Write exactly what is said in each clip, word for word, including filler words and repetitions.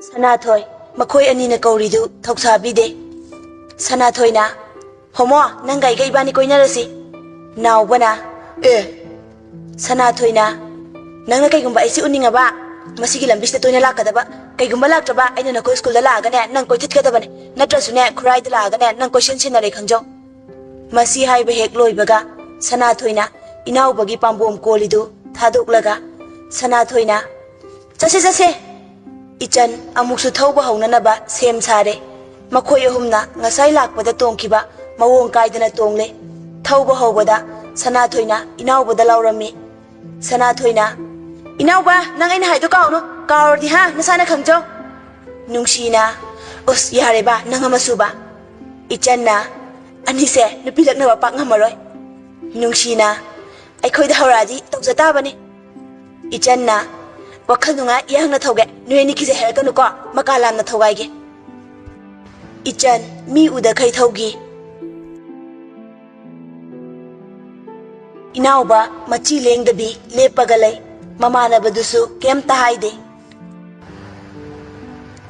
ꯁꯅꯥꯊꯣꯏ, ꯃꯈꯣꯏ ꯑꯅꯤꯅ ꯀꯧꯔꯤꯗꯨ ꯊꯧꯁꯥꯕꯤꯗꯦ꯫ ꯁꯅꯥꯊꯣꯏꯅ, "ꯍꯣꯃꯣ, ꯅꯪꯒ ꯑꯩꯒ ꯏꯕꯥꯅꯤ ꯀꯣꯏꯅꯔꯁꯤ꯫" ꯅꯥꯎꯕꯅ, "ꯑꯦ, ꯁꯅꯥꯊꯣꯏꯅ, ꯅꯪꯅ ꯀꯩꯒꯨꯝꯕ ꯑꯩꯁꯤ ꯎꯅꯤꯡꯉꯕ, ꯃꯁꯤꯒꯤ ꯂꯝꯕꯤꯁꯤꯗ ꯇꯣꯏꯅ ꯂꯥꯛꯀꯗꯕ, ꯀꯩꯒꯨꯝꯕ ꯂꯥꯛꯇ꯭ꯔꯕ ꯑꯩꯅ ꯅꯈꯣꯏ ꯁ꯭ꯀꯨꯜꯗ ꯂꯥꯛꯑꯒꯅꯦ ꯅꯪ ꯀꯣꯏꯊꯠꯀꯗꯕꯅꯦ, ꯅꯠꯇ꯭ꯔꯁꯨꯅꯦ ꯈꯨꯔꯥꯏꯗ ꯂꯥꯛꯑꯒꯅꯦ ꯅꯪ ꯀꯣꯏꯁꯦꯟ ꯁꯦꯟꯅꯔꯦ ꯈꯪꯖꯧ꯫" ꯃꯁꯤ ꯍꯥꯏꯕ ꯍꯦꯛ ꯂꯣꯏꯕꯒ ꯁꯅꯥꯊꯣꯏꯅ ꯏꯅꯥꯎꯕꯒꯤ ꯄꯥꯝꯕꯣꯝ ꯀꯣꯜꯂꯤꯗꯨ ꯊꯥꯗꯣꯛꯂꯒ ꯁꯅꯥꯊꯣꯏꯅ, "ꯆꯠꯁꯦ, ꯆꯠꯁꯦ꯫" ꯏꯆꯟ ꯑꯃꯨꯛꯁꯨ ꯊꯧꯕ ꯍꯧꯅꯅꯕ ꯁꯦꯝ ꯁꯥꯔꯦ꯫ ꯃꯈꯣꯏ ꯑꯍꯨꯝꯅ ꯉꯁꯥꯏ ꯂꯥꯛꯄꯗ ꯇꯣꯡꯈꯤꯕ ꯃꯑꯣꯡ ꯀꯥꯏꯗꯅ ꯇꯣꯡꯂꯦ꯫ ꯊꯧꯕ ꯍꯧꯕꯗ ꯁꯅꯥꯊꯣꯏꯅ ꯏꯅꯥꯎꯕꯗ ꯂꯥꯎꯔꯝꯃꯤ꯫ ꯁꯅꯥꯊꯣꯏꯅ, "ꯏꯅꯥꯎꯕ, ꯅꯪ ꯑꯩꯅ ꯍꯥꯏꯗꯣ ꯀꯥꯎꯅꯨ꯫ ꯀꯥꯎꯔꯗꯤ ꯍꯥ, ꯅꯁꯥꯅ ꯈꯪꯖꯧ꯫" ꯅꯨꯡꯁꯤꯅ, "ꯎꯁ, ꯌꯥꯔꯦꯕ, ꯅꯪ ꯑꯃ ꯁꯨꯕ꯫" ꯏꯆꯟꯅ, "ꯑꯅꯤꯁꯦ ꯅꯨꯄꯤ ꯂꯛꯅꯕ ꯄꯥꯛ ꯉꯝꯃꯔꯣꯏ꯫" ꯅꯨꯡꯁꯤꯅ, "ꯑꯩꯈꯣꯏꯗ ꯍꯧꯔꯛꯑꯗꯤ ꯇꯧꯖ ꯇꯥꯕꯅꯤ꯫" ꯏꯆꯟꯅ, "ꯋꯥꯈꯜ ꯅꯨꯡꯉꯥꯏ, ꯌꯥꯡꯅ ꯊꯧꯒꯦ꯫ ꯅꯣꯏ ꯑꯅꯤ ꯀꯤꯖꯩ ꯍꯥꯏꯔꯛꯀꯅꯨꯀꯣ, ꯃꯀꯥ ꯂꯥꯝꯅ ꯊꯧꯒꯥꯏꯒꯦ꯫" ꯏꯆꯟ ꯃꯤ ꯎꯗꯈꯩ ꯊꯧꯒꯤ꯫ ꯏꯅꯥꯎꯕ ꯃꯆꯤ ꯂꯦꯡꯗꯕꯤ ꯂꯦꯞꯄꯒ ꯂꯩ꯫ ꯃꯃꯥꯟꯅꯕꯗꯨꯁꯨ ꯀꯩꯝꯇ ꯍꯥꯏꯗꯦ꯫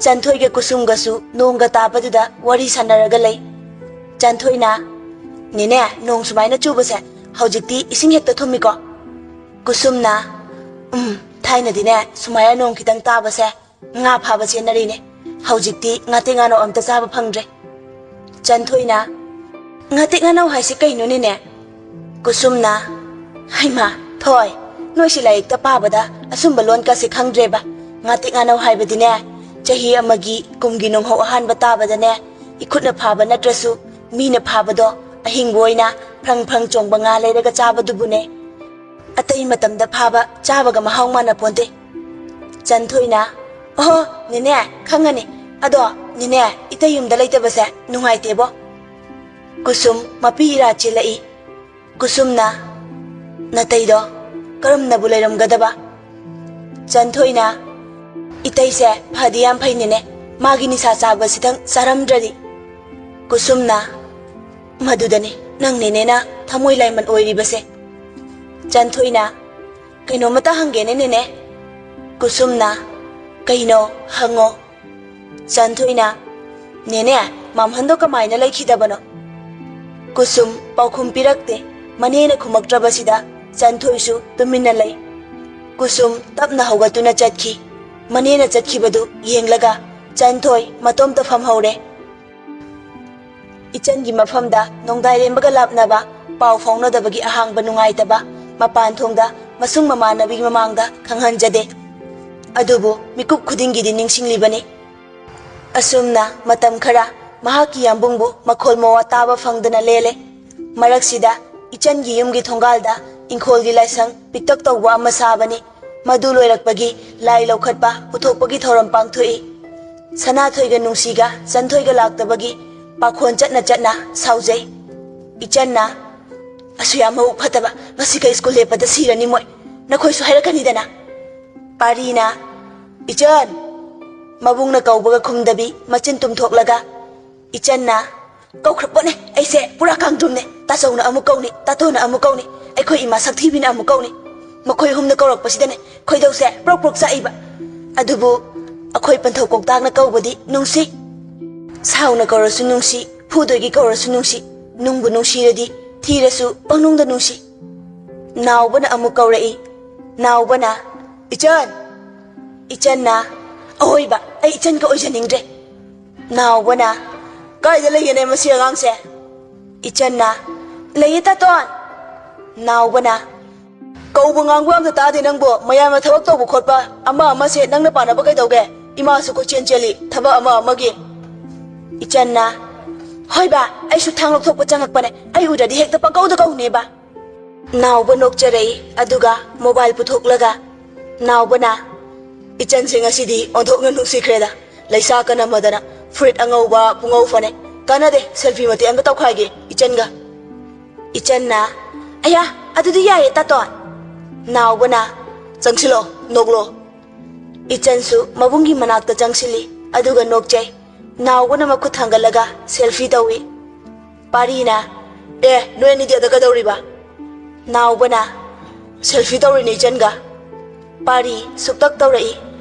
ꯆꯟꯊꯣꯏꯒ ꯀꯨꯁꯨꯝꯒꯁꯨ ꯅꯣꯡꯒ ꯇꯥꯕꯗꯨꯗ ꯋꯥꯔꯤ ꯁꯥꯟꯅꯔꯒ ꯂꯩ꯫ ꯆꯟꯊꯣꯏꯅ, "ꯅꯦꯅꯦ, ꯅꯣꯡ ꯁꯨꯃꯥꯏꯅ ꯆꯨꯕꯁꯦ ꯍꯧꯖꯤꯛꯇꯤ ꯏꯁꯤꯡ ꯍꯦꯛꯇ ꯊꯨꯝꯃꯤꯀꯣ?" ꯀꯨꯁꯨꯝꯅ, "ꯎꯝ, ꯊꯥꯏꯅꯗꯤꯅꯦ ꯁꯨꯃꯥꯏꯅ ꯅꯣꯡ ꯈꯤꯇꯪ ꯇꯥꯕꯁꯦ ꯉꯥ ꯐꯥꯕ ꯆꯦꯟꯅꯔꯤꯅꯦ꯫ ꯍꯧꯖꯤꯛꯇꯤ ꯉꯥꯇꯦꯛ ꯉꯥꯅꯧ ꯑꯝꯇ ꯆꯥꯕ ꯐꯪꯗ꯭ꯔꯦ꯫" ꯆꯟꯊꯣꯏꯅ, "ꯉꯥꯇꯦꯛ ꯉꯥꯅꯧ ꯍꯥꯏꯁꯦ ꯀꯩꯅꯣꯅꯦꯅꯦ?" ꯀꯨꯁꯨꯝꯅ, "ꯍꯩꯃꯥ, ꯊꯣꯏ, ꯅꯣꯏꯁꯤ ꯂꯥꯏꯔꯤꯛꯇ ꯄꯥꯕꯗ ꯑꯁꯨꯝꯕ ꯂꯣꯟꯀꯁꯦ ꯈꯪꯗ꯭ꯔꯦꯕ꯫ ꯉꯥꯇꯦꯛ ꯉꯥꯅꯧ ꯍꯥꯏꯕꯗꯤꯅꯦ, ꯆꯍꯤ ꯑꯃꯒꯤ ꯀꯨꯝꯒꯤ ꯅꯣꯡꯍꯧ ꯑꯍꯥꯟꯕ ꯇꯥꯕꯗꯅꯦ, ꯏꯈꯨꯠꯅ ꯐꯥꯕ ꯅꯠꯇ꯭ꯔꯁꯨ ꯃꯤꯅ ꯐꯥꯕꯗꯣ, ꯑꯍꯤꯡꯕ ꯑꯣꯏꯅ ꯐ꯭ꯔꯪ ꯐ꯭ꯔꯪ ꯆꯣꯡꯕ ꯉꯥ ꯂꯩꯔꯒ ꯆꯥꯕꯗꯨꯕꯨꯅꯦ꯫ ꯑꯇꯩ ꯃꯇꯝꯗ ꯐꯥꯕ ꯆꯥꯕꯒ ꯃꯍꯥꯎ ꯃꯥꯟꯅ ꯄꯣꯟꯇꯦ꯫" ꯆꯟꯊꯣꯏꯅ, "ꯑꯣꯍꯣ, ꯅꯦꯅꯦ, ꯈꯪꯉꯅꯤ꯫ ꯑꯗꯣ, ꯅꯦꯅꯦ, ꯏꯇꯩ ꯌꯨꯝꯗ ꯂꯩꯇꯕꯁꯦ ꯅꯨꯡꯉꯥꯏꯇꯦꯕꯣ꯫" ꯀꯨꯁꯨꯝ ꯃꯄꯤ ꯏꯔꯥ ꯆꯦꯜꯂꯛꯏ꯫ ꯀꯨꯁꯨꯝꯅ, "ꯅꯇꯩꯗꯣ ꯀꯔꯝꯅꯕꯨ ꯂꯩꯔꯝꯒꯗꯕ?" ꯆꯟꯊꯣꯏꯅ, "ꯏꯇꯩꯁꯦ ꯐꯗꯤ ꯌꯥꯝ ꯐꯩꯅꯦꯅꯦ, ꯃꯥꯒꯤ ꯅꯤꯁꯥ ꯆꯥꯕꯁꯤꯗꯪ ꯆꯥꯔꯝꯗ꯭ꯔꯗꯤ꯫" ꯀꯨꯁꯨꯝꯅ, "ꯃꯗꯨꯗꯅꯤ ꯅꯪ ꯅꯦꯅꯦꯅ ꯊꯃꯣꯏ ꯂꯥꯏꯃꯟ ꯑꯣꯏꯔꯤꯕꯁꯦ꯫" ꯆꯟꯊꯣꯏꯅ, "ꯀꯩꯅꯣꯝꯃꯇ ꯍꯪꯒꯦꯅꯦ ꯅꯦꯅꯦ꯫" ꯀꯨꯁꯨꯝꯅ, "ꯀꯩꯅꯣ? ꯍꯪꯉꯣ꯫" ꯆꯟꯊꯣꯏꯅ, "ꯅꯦꯅꯦ, ꯃꯝꯍꯟꯗꯣ ꯀꯃꯥꯏꯅ ꯂꯩꯈꯤꯗꯕꯅꯣ?" ꯀꯨꯁꯨꯝ ꯄꯥꯎꯈꯨꯝ ꯄꯤꯔꯛꯇꯦ꯫ ꯃꯅꯦꯅ ꯈꯨꯝꯃꯛꯇ꯭ꯔꯕꯁꯤꯗ ꯆꯟꯊꯣꯏꯁꯨ ꯇꯨꯃꯤꯟꯅ ꯂꯩ꯫ ꯀꯨꯁꯨꯝ ꯇꯞꯅ ꯍꯧꯒꯠꯇꯨꯅ ꯆꯠꯈꯤ꯫ ꯃꯅꯦꯅ ꯆꯠꯈꯤꯕꯗꯨ ꯌꯦꯡꯂꯒ ꯆꯟꯊꯣꯏ ꯃꯇꯣꯝꯇ ꯐꯝꯍꯧꯔꯦ꯫ ꯏꯆꯟꯒꯤ ꯃꯐꯝꯗ ꯅꯣꯡꯗꯥꯏꯔꯦꯝꯕꯒ ꯂꯥꯞꯅꯕ, ꯄꯥꯎ ꯐꯥꯎꯅꯗꯕꯒꯤ ꯑꯍꯥꯡꯕ ꯅꯨꯡꯉꯥꯏꯇꯕ ꯃꯄꯥꯟ ꯊꯣꯡꯗ ꯃꯁꯨꯡ ꯃꯃꯥꯟꯅꯕꯤꯒꯤ ꯃꯃꯥꯡꯗ ꯈꯪꯍꯟꯖꯗꯦ꯫ ꯑꯗꯨꯕꯨ ꯃꯤꯀꯨꯞ ꯈꯨꯗꯤꯡꯒꯤꯗꯤ ꯅꯤꯡꯁꯤꯡꯂꯤꯕꯅꯤ꯫ ꯑꯁꯨꯝꯅ ꯃꯇꯝ ꯈꯔ ꯃꯍꯥꯛꯀꯤ ꯌꯥꯝꯕꯨꯡꯕꯨ ꯃꯈꯣꯜ ꯃꯋꯥ ꯇꯥꯕ ꯐꯪꯗꯅ ꯂꯦꯜꯂꯦ꯫ ꯃꯔꯛꯁꯤꯗ ꯏꯆꯟꯒꯤ ꯌꯨꯝꯒꯤ ꯊꯣꯡꯒꯥꯜꯗ ꯏꯪꯈꯣꯜꯒꯤ ꯂꯥꯏꯁꯪ ꯄꯤꯛꯇꯛ ꯇꯧꯕ ꯑꯃ ꯁꯥꯕꯅꯤ꯫ ꯃꯗꯨ ꯂꯣꯏꯔꯛꯄꯒꯤ ꯂꯥꯏ ꯂꯧꯈꯠꯄ ꯄꯨꯊꯣꯛꯄꯒꯤ ꯊꯧꯔꯝ ꯄꯥꯡꯊꯣꯛꯏ꯫ ꯁꯅꯥꯊꯣꯏꯒ ꯅꯨꯡꯁꯤꯒ ꯆꯟꯊꯣꯏꯒ ꯂꯥꯛꯇꯕꯒꯤ ꯄꯥꯈꯣꯟ ꯆꯠꯅ ꯆꯠꯅ ꯁꯥꯎꯖꯩ꯫ ꯏꯆꯟꯅ, "ꯑꯁꯨ ꯌꯥꯝ ꯃꯕꯨꯛ ꯐꯠꯇꯕ, ꯉꯁꯤꯒ ꯁ꯭ꯀꯨꯜ ꯂꯦꯞꯄꯗ ꯁꯤꯔꯅꯤ ꯃꯣꯏ꯫ ꯅꯈꯣꯏꯁꯨ ꯍꯥꯏꯔꯛꯀꯅꯤꯗꯅ?" ꯄꯥꯔꯤꯅ, "ꯏꯆꯟ!" ꯃꯕꯨꯡꯅ ꯀꯧꯕꯒ ꯈꯨꯝꯗꯕꯤ ꯃꯆꯤꯟ ꯇꯨꯝꯊꯣꯛꯂꯒ, ꯏꯆꯟꯅ, "ꯀꯧꯈ꯭ꯔ ꯄꯣꯠꯅꯦ, ꯑꯩꯁꯦ ꯄꯨꯔꯥ ꯀꯥꯡꯗ꯭ꯔꯨꯝꯅꯦ꯫ ꯇꯥꯆꯧꯅ ꯑꯃꯨꯛ ꯀꯧꯅꯤ, ꯇꯥꯇꯣꯟꯅ ꯑꯃꯨꯛ ꯀꯧꯅꯤ, ꯑꯩꯈꯣꯏ ꯏꯃꯥ ꯁꯛꯊꯤꯕꯤꯅ ꯑꯃꯨꯛ ꯀꯧꯅꯤ꯫ ꯃꯈꯣꯏ ꯑꯍꯨꯝꯅ ꯀꯧꯔꯛꯄꯁꯤꯗꯅꯦ ꯈꯣꯏꯗꯧꯁꯦ ꯄ꯭ꯔꯣꯛ ꯄ꯭ꯔꯣꯛ ꯆꯥꯛꯏꯕ꯫ ꯑꯗꯨꯕꯨ ꯑꯩꯈꯣꯏ ꯄꯟꯊꯧ ꯀꯣꯛꯇꯥꯛꯅ ꯀꯧꯕꯗꯤ ꯅꯨꯡꯁꯤ꯫ ꯁꯥꯎꯅ ꯀꯧꯔꯁꯨ ꯅꯨꯡꯁꯤ, ꯐꯨꯗꯣꯏꯒꯤ ꯀꯧꯔꯁꯨ ꯅꯨꯡꯁꯤ, ꯅꯨꯡꯕꯨ ꯅꯨꯡꯁꯤꯔꯗꯤ ꯊꯤꯔꯁꯨ ꯄꯪꯅꯨꯡꯗ ꯅꯨꯡꯁꯤ꯫" ꯅꯥꯎꯕꯅ ꯑꯃꯨꯛ ꯀꯧꯔꯛꯏ꯫ ꯅꯥꯎꯕꯅ, "ꯏꯆꯟ!" ꯏꯆꯟꯅ, "ꯑꯍꯣꯏꯕ, ꯑꯩ ꯏꯆꯟꯒ ꯑꯣꯏꯖꯅꯤꯡꯗ꯭ꯔꯦ꯫" ꯅꯥꯎꯕꯅ, "ꯀꯥꯏꯗ ꯂꯩꯒꯦꯅꯦ ꯃꯁꯤ ꯑꯉꯥꯡꯁꯦ?" ꯏꯆꯟꯅ, "ꯂꯩꯌꯦ ꯇꯥꯇꯣꯟ꯫" ꯅꯥꯎꯕꯅ, "ꯀꯧꯕ ꯉꯥꯡꯕ ꯑꯝꯇ ꯇꯥꯗꯦ ꯅꯪꯕꯨ꯫ ꯃꯌꯥꯝꯅ ꯊꯕꯛ ꯇꯧꯕ ꯈꯣꯠꯄ ꯑꯃ ꯑꯃꯁꯦ ꯅꯪꯅ ꯄꯥꯅꯕ ꯀꯩꯗꯧꯒꯦ? ꯏꯃꯥꯁꯨ ꯀꯣꯏꯆꯦꯟ ꯆꯦꯜꯂꯤ ꯊꯕꯛ ꯑꯃ ꯑꯃꯒꯤ꯫" ꯏꯆꯟꯅ, "ꯍꯣꯏꯕ, ꯑꯩꯁꯨ ꯊꯥꯡ ꯂꯧꯊꯣꯛꯄ ꯆꯪꯉꯛꯄꯅꯦ꯫ ꯑꯩ ꯎꯗ꯭ꯔꯗꯤ ꯍꯦꯛꯇ ꯄꯪꯀꯧꯗ ꯀꯧꯅꯦꯕ꯫" ꯅꯥꯎꯕ ꯅꯣꯛꯆꯔꯛꯏ, ꯑꯗꯨꯒ ꯃꯣꯕꯥꯏꯜ ꯄꯨꯊꯣꯛꯂꯒ ꯅꯥꯎꯕꯅ, "ꯏꯆꯟꯁꯦ ꯉꯁꯤꯗꯤ ꯑꯣꯟꯊꯣꯛꯅ ꯅꯨꯡꯁꯤꯈ꯭ꯔꯦꯗ꯫ ꯂꯩꯁꯥ ꯀꯅꯝꯃꯗꯅ ꯐꯨꯔꯤꯠ ꯑꯉꯧꯕ ꯄꯨꯡꯉꯧ ꯐꯅꯦꯛ꯫ ꯀꯥꯟꯅꯗꯦ, ꯁꯦꯜꯐꯤ ꯃꯇꯦꯛ ꯑꯃꯒ ꯇꯧꯈꯥꯏꯒꯦ ꯏꯆꯟꯒ꯫" ꯏꯆꯟꯅ, "ꯑꯌꯥ, ꯑꯗꯨꯗꯤ ꯌꯥꯏꯌꯦ ꯇꯥꯇꯣꯟ꯫" ꯅꯥꯎꯕꯅ, "ꯆꯪꯁꯤꯜꯂꯣ, ꯅꯣꯛꯂꯣ꯫" ꯏꯆꯟꯁꯨ ꯃꯕꯨꯡꯒꯤ ꯃꯅꯥꯛꯇ ꯆꯪꯁꯤꯜꯂꯤ, ꯑꯗꯨꯒ ꯅꯣꯛꯆꯩ꯫ ꯅꯥꯎꯕꯅ ꯃꯈꯨꯠ ꯊꯥꯡꯒꯠꯂꯒ ꯁꯦꯜꯐꯤ ꯇꯧꯏ꯫ ꯄꯥꯔꯤꯅ, "ꯑꯦ, ꯅꯣꯏ ꯑꯅꯤꯗꯤ ꯑꯗ ꯀꯩꯗꯧꯔꯤꯕ?" ꯅꯥꯎꯕꯅ, "ꯁꯦꯜꯐꯤ ꯇꯧꯔꯤꯅꯦ ꯏꯆꯟꯒ꯫" ꯄꯥꯔꯤ ꯁꯨꯛꯇꯛ ꯇꯧꯔꯛꯏ꯫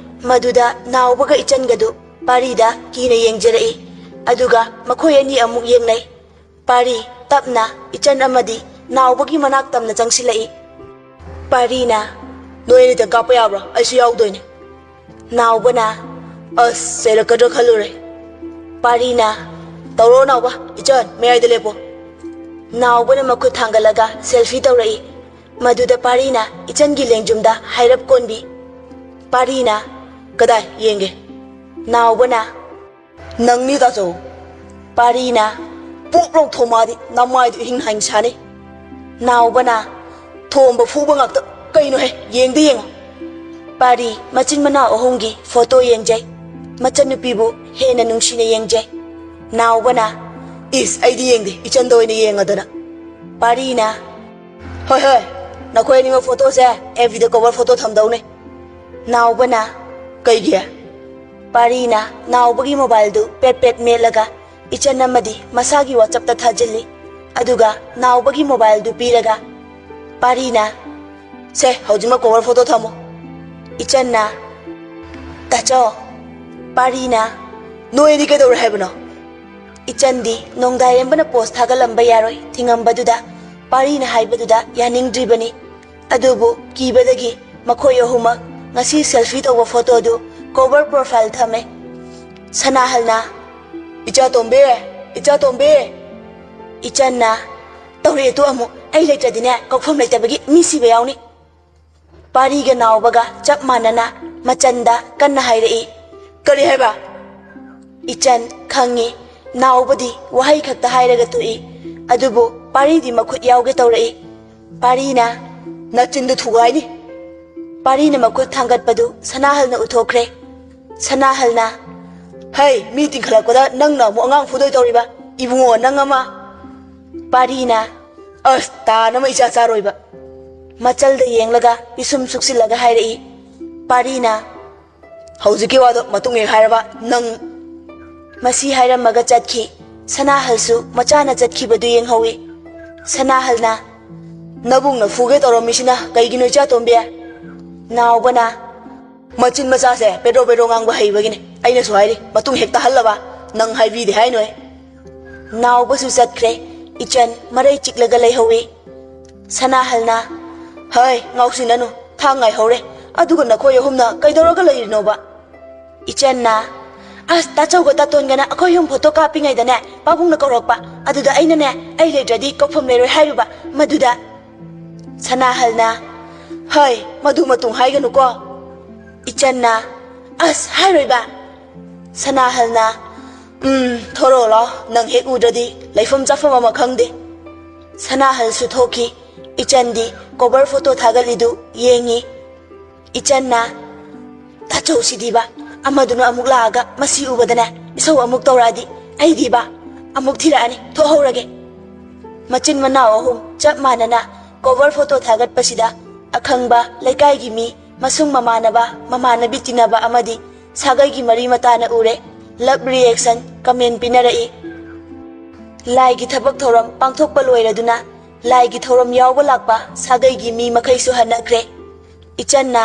ꯃꯗꯨꯗ ꯅꯥꯎꯕꯒ ꯏꯆꯟꯒꯗꯨ ꯄꯥꯔꯤꯗ ꯀꯤꯅ ꯌꯦꯡꯖꯔꯛꯏ꯫ ꯑꯗꯨꯒ ꯃꯈꯣꯏ ꯑꯅꯤ ꯑꯃꯨꯛ ꯌꯦꯡꯅꯩ꯫ ꯄꯥꯔꯤ ꯇꯞꯅ ꯏꯆꯟ ꯑꯃꯗꯤ ꯅꯥꯎꯕꯒꯤ ꯃꯅꯥꯛ ꯇꯝꯅ ꯆꯪꯁꯤꯜꯂꯛꯏ꯫ ꯄꯥꯔꯤꯅ, "ꯅꯣꯏ ꯑꯅꯤꯗꯪ ꯀꯥꯞꯄ ꯌꯥꯕ꯭ꯔꯣ? ꯑꯩꯁꯨ ꯌꯥꯎꯗꯣꯏꯅꯦ꯫" ꯅꯥꯎꯕꯅ, "ꯑꯁ, ꯆꯩꯔꯛꯀꯗ꯭ꯔꯥ ꯈꯜꯂꯨꯔꯦ꯫" ꯄꯥꯔꯤꯅ, "ꯇꯧꯔꯣ ꯅꯥꯎꯕ, ꯏꯆꯟ ꯃꯌꯥꯏꯗ ꯂꯦꯞꯄꯣ꯫" ꯅꯥꯎꯕꯅ ꯃꯈꯨꯠ ꯊꯥꯡꯒꯠꯂꯒ ꯁꯦꯜꯐꯤ ꯇꯧꯔꯛꯏ꯫ ꯃꯗꯨꯗ ꯄꯥꯔꯤꯅ ꯏꯆꯟꯒꯤ ꯂꯦꯡꯖꯨꯝꯗ ꯍꯥꯏꯔꯞ ꯀꯣꯟꯕꯤ꯫ ꯄꯥꯔꯤꯅ, "ꯀꯗꯥꯏ ꯌꯦꯡꯒꯦ?" ꯅꯥꯎꯕꯅ, "ꯅꯪꯅꯤ ꯇꯥꯆꯧ꯫" ꯄꯥꯔꯤꯅ, "ꯄꯣꯞ ꯂꯥꯎ ꯊꯣꯝꯃꯛꯑꯗꯤ ꯅꯃꯥꯏꯗꯨ ꯏꯍꯤꯡ ꯍꯥꯏꯅ ꯁꯥꯅꯤ꯫" ꯅꯥꯎꯕꯅ, "ꯊꯣꯝꯕ ꯐꯨꯕ ꯉꯥꯛꯇ ꯀꯩꯅꯣꯍꯦ, ꯌꯦꯡꯗꯤ ꯌꯦꯡꯉꯣ꯫" ꯄꯥꯔꯤ ꯃꯆꯤꯟ ꯃꯅꯥꯎ ꯑꯍꯨꯝꯒꯤ ꯐꯣꯇꯣ ꯌꯦꯡꯖꯩ꯫ ꯃꯆꯟꯅꯨꯄꯤꯕꯨ ꯍꯦꯟꯅ ꯅꯨꯡꯁꯤꯅ ꯌꯦꯡꯖꯩ꯫ ꯅꯥꯎꯕꯅ, "ꯏꯁ, ꯑꯩꯗꯤ ꯌꯦꯡꯗꯦ, ꯏꯆꯟꯗ ꯑꯣꯏꯅ ꯌꯦꯡꯉꯗꯅ꯫" ꯄꯥꯔꯤꯅ, "ꯍꯣꯏ ꯍꯣꯏ, ꯅꯈꯣꯏ ꯑꯅꯤꯃꯛ ꯐꯣꯇꯣꯁꯦ ꯑꯦꯐ ꯕꯤꯗ ꯀꯣꯚꯔ ꯐꯣꯇꯣ ꯊꯝꯗꯧꯅꯦ꯫" ꯅꯥꯎꯕꯅ, "ꯀꯩꯒꯤ?" ꯄꯥꯔꯤꯅ ꯅꯥꯎꯕꯒꯤ ꯃꯣꯕꯥꯏꯜꯗꯨ ꯄꯦꯠ ꯄꯦꯠ ꯃꯦꯠꯂꯒ ꯏꯆꯟ ꯑꯃꯗꯤ ꯃꯁꯥꯒꯤ ꯋꯥꯆꯞꯇ ꯊꯥꯖꯤꯜꯂꯤ꯫ ꯑꯗꯨꯒ ꯅꯥꯎꯕꯒꯤ ꯃꯣꯕꯥꯏꯜꯗꯨ ꯄꯤꯔꯒ ꯄꯥꯔꯤꯅ, "ꯁꯦ, ꯍꯧꯖꯤꯛꯃꯛ ꯀꯣꯚꯔ ꯐꯣꯇꯣ ꯊꯝꯃꯣ꯫" ꯏꯆꯟꯅ, "ꯇꯥꯆꯧ꯫" ꯄꯥꯔꯤꯅ, "ꯅꯣꯏ ꯑꯅꯤ ꯀꯩꯗꯧꯔꯦ ꯍꯥꯏꯕꯅꯣ?" ꯏꯆꯟꯗꯤ ꯅꯣꯡꯗꯥꯏꯔꯦꯝꯕꯅ ꯄꯣꯁ ꯊꯥꯒꯠꯂꯝꯕ ꯌꯥꯔꯣꯏ ꯊꯤꯡꯉꯝꯕꯗꯨꯗ ꯄꯥꯔꯤꯅ ꯍꯥꯏꯕꯗꯨꯗ ꯌꯥꯅꯤꯡꯗ꯭ꯔꯤꯕꯅꯤ꯫ ꯑꯗꯨꯕꯨ ꯀꯤꯕꯗꯒꯤ ꯃꯈꯣꯏ ꯑꯍꯨꯝꯃꯛ ꯉꯁꯤ ꯁꯦꯜꯐꯤ ꯇꯧꯕ ꯐꯣꯇꯣꯗꯨ ꯀꯣꯚꯔ ꯄ꯭ꯔꯣꯐꯥꯏꯜ ꯊꯝꯃꯦ꯫ ꯁꯅꯥꯍꯜꯅ, "ꯏꯆꯥ ꯇꯣꯝꯕꯤ, ꯏꯆꯥ ꯇꯣꯝꯕꯤ!" ꯏꯆꯟꯅ, "ꯇꯧꯔꯛꯑꯦ ꯇꯨ ꯑꯃꯨꯛ, ꯑꯩ ꯂꯩꯇ꯭ꯔꯗꯤꯅꯦ ꯀꯧꯐꯝ ꯂꯩꯇꯕꯒꯤ ꯃꯤ ꯁꯤꯕ ꯌꯥꯎꯅꯤ꯫" ꯄꯥꯔꯤꯒ ꯅꯥꯎꯕꯒ ꯆꯞ ꯃꯥꯟꯅꯅ ꯃꯆꯟꯗ ꯀꯟꯅ ꯍꯥꯏꯔꯛꯏ꯫ "ꯀꯔꯤ ꯍꯥꯏꯕ?" ꯏꯆꯟ ꯈꯪꯉꯤ, ꯅꯥꯎꯕꯗꯤ ꯋꯥꯍꯩ ꯈꯛꯇ ꯍꯥꯏꯔꯒ ꯇꯣꯛꯏ꯫ ꯑꯗꯨꯕꯨ ꯄꯥꯔꯤꯗꯤ ꯃꯈꯨꯠ ꯌꯥꯎꯒꯦ ꯇꯧꯔꯛꯏ꯫ ꯄꯥꯔꯤꯅ, "ꯅꯆꯤꯟꯗꯨ ꯊꯨꯒꯥꯏꯅꯤ!" ꯄꯥꯔꯤꯅ ꯃꯈꯨꯠ ꯊꯥꯡꯒꯠꯄꯗꯨ ꯁꯅꯥꯍꯜꯅ ꯎꯊꯣꯛꯈ꯭ꯔꯦ꯫ ꯁꯅꯥꯍꯜꯅ, "ꯍꯩ, ꯃꯤ ꯇꯤꯡꯈꯠꯂꯛꯄꯗ ꯅꯪꯅ ꯑꯃꯨꯛ ꯑꯉꯥꯡ ꯐꯨꯗꯣꯏ ꯇꯧꯔꯤꯕ? ꯏꯕꯨꯡꯉꯣ, ꯅꯪ ꯑꯃ!" ꯄꯥꯔꯤꯅ, "ꯑꯁ, ꯇꯥꯟ ꯑꯃ ꯏꯆꯥ ꯆꯥꯔꯣꯏꯕ!" ꯃꯆꯜꯗ ꯌꯦꯡꯂꯒ ꯄꯤꯁꯨꯝ ꯁꯨꯛꯆꯤꯜꯂꯒ ꯍꯥꯏꯔꯛꯏ꯫ ꯄꯥꯔꯤꯅ, "ꯍꯧꯖꯤꯛꯀꯤ ꯋꯥꯗꯣ ꯃꯇꯨꯡ ꯍꯦꯛ ꯍꯥꯏꯔꯕ ꯅꯪ!" ꯃꯁꯤ ꯍꯥꯏꯔꯝꯃꯒ ꯆꯠꯈꯤ꯫ ꯁꯅꯥꯍꯜꯁꯨ ꯃꯆꯥꯅ ꯆꯠꯈꯤꯕꯗꯨ ꯌꯦꯡꯍꯧꯏ꯫ ꯁꯅꯥꯍꯜꯅ, "ꯅꯕꯨꯡꯅ ꯐꯨꯒꯦ ꯇꯧꯔꯝꯃꯤꯁꯤꯅ ꯀꯩꯒꯤꯅꯣ, ꯏꯆꯥ ꯇꯣꯝꯕꯤ?" ꯅꯥꯎꯕꯅ, "ꯃꯆꯤꯟ ꯃꯆꯥꯁꯦ ꯄꯦꯗ꯭ꯔꯣ ꯄꯦꯗ꯭ꯔꯣ ꯉꯥꯡꯕ ꯍꯩꯕꯒꯤꯅꯦ꯫ ꯑꯩꯅꯁꯨ ꯍꯥꯏꯔꯤ, ꯃꯇꯨꯡ ꯍꯦꯛ ꯇꯥꯍꯜꯂꯕ, ꯅꯪ ꯍꯥꯏꯕꯤꯗꯦ ꯍꯥꯏꯅꯣꯏ꯫ ꯅꯥꯎꯕꯁꯨ ꯆꯠꯈ꯭ꯔꯦ꯫ ꯏꯆꯟ ꯃꯔꯩ ꯆꯤꯛꯂꯒ ꯂꯩꯍꯧꯏ꯫ ꯁꯅꯥꯍꯜꯅ, "ꯍꯩ, ꯉꯥꯎꯁꯤꯟꯅꯅꯨ, ꯊꯥꯡ ꯉꯥꯏꯍꯧꯔꯦ꯫ ꯑꯗꯨꯒ ꯅꯈꯣꯏ ꯑꯍꯨꯝꯅ ꯀꯩꯗꯧꯔꯒ ꯂꯩꯔꯤꯅꯣꯕ?" ꯏꯆꯟꯅ, "ꯑꯁ, ꯇꯥꯆꯧꯒ ꯇꯥꯇꯣꯟꯒꯅ ꯑꯩꯈꯣꯏ ꯑꯍꯨꯝ ꯐꯣꯇꯣ ꯀꯥꯞꯄꯤꯉꯩꯗꯅꯦ, ꯄꯥꯕꯨꯡꯅ ꯀꯧꯔꯛꯄ꯫ ꯑꯗꯨꯗ ꯑꯩꯅꯅꯦ, ꯑꯩ ꯂꯩꯇ꯭ꯔꯗꯤ ꯀꯧꯐꯝ ꯂꯩꯔꯣꯏ ꯍꯥꯏꯔꯨꯕ꯫ ꯃꯗꯨꯗ" ꯁꯅꯥꯍꯜꯅ, "ꯍꯩ, ꯃꯗꯨ ꯃꯇꯨꯡ ꯍꯥꯏꯒꯅꯨꯀꯣ꯫" ꯏꯆꯟꯅ, "ꯑꯁ, ꯍꯥꯏꯔꯣꯏꯕ꯫" ꯁꯅꯥꯍꯜꯅ, "ꯎꯝ, ꯊꯣꯔꯛꯑꯣ ꯂꯥꯎ, ꯅꯪ ꯍꯦꯛ ꯎꯗ꯭ꯔꯗꯤ ꯂꯩꯐꯝ ꯆꯥꯐꯝ ꯑꯃ ꯈꯪꯗꯦ꯫" ꯁꯅꯥꯍꯜꯁꯨ ꯊꯣꯛꯈꯤ꯫ ꯏꯆꯟꯗꯤ ꯀꯣꯚꯔ ꯐꯣꯇꯣ ꯊꯥꯒꯠꯂꯤꯗꯨ ꯌꯦꯡꯉꯤ꯫ ꯏꯆꯟꯅ, "ꯇꯥꯆꯧꯁꯤꯗꯤꯕ, ꯑꯃꯗꯨꯅ ꯑꯃꯨꯛ ꯂꯥꯛꯑꯒ ꯃꯁꯤ ꯎꯕꯗꯅꯦ, ꯏꯁꯧ ꯑꯃꯨꯛ ꯇꯧꯔꯛꯑꯗꯤ ꯑꯩꯗꯤꯕ ꯑꯃꯨꯛ ꯊꯤꯔꯛꯑꯅꯤ, ꯊꯣꯛꯍꯧꯔꯒꯦ꯫" ꯃꯆꯤꯟ ꯃꯅꯥꯎ ꯑꯍꯨꯝ ꯆꯞ ꯃꯥꯟꯅꯅ ꯀꯣꯚꯔ ꯐꯣꯇꯣ ꯊꯥꯒꯠꯄꯁꯤꯗ ꯑꯈꯪꯕ ꯂꯩꯀꯥꯏꯒꯤ ꯃꯤ, ꯃꯁꯨꯡ ꯃꯃꯥꯟꯅꯕ, ꯃꯃꯥꯟꯅꯕꯤ ꯇꯤꯟꯅꯕ ꯑꯃꯗꯤ ꯁꯥꯒꯩꯒꯤ ꯃꯔꯤ ꯃꯇꯥꯅ ꯎꯔꯦ꯫ ꯂꯕ ꯔꯤꯌꯦꯛꯁꯟ ꯀꯃꯦꯟ ꯄꯤꯅꯔꯛꯏ꯫ ꯂꯥꯏꯒꯤ ꯊꯕꯛ ꯊꯧꯔꯝ ꯄꯥꯡꯊꯣꯛꯄ ꯂꯣꯏꯔꯗꯨꯅ ꯂꯥꯏꯒꯤ ꯊꯧꯔꯝ ꯌꯥꯎꯕ ꯂꯥꯛꯄ ꯁꯥꯒꯩꯒꯤ ꯃꯤ ꯃꯈꯩꯁꯨ ꯍꯟꯅꯈ꯭ꯔꯦ꯫ ꯏꯆꯟꯅ,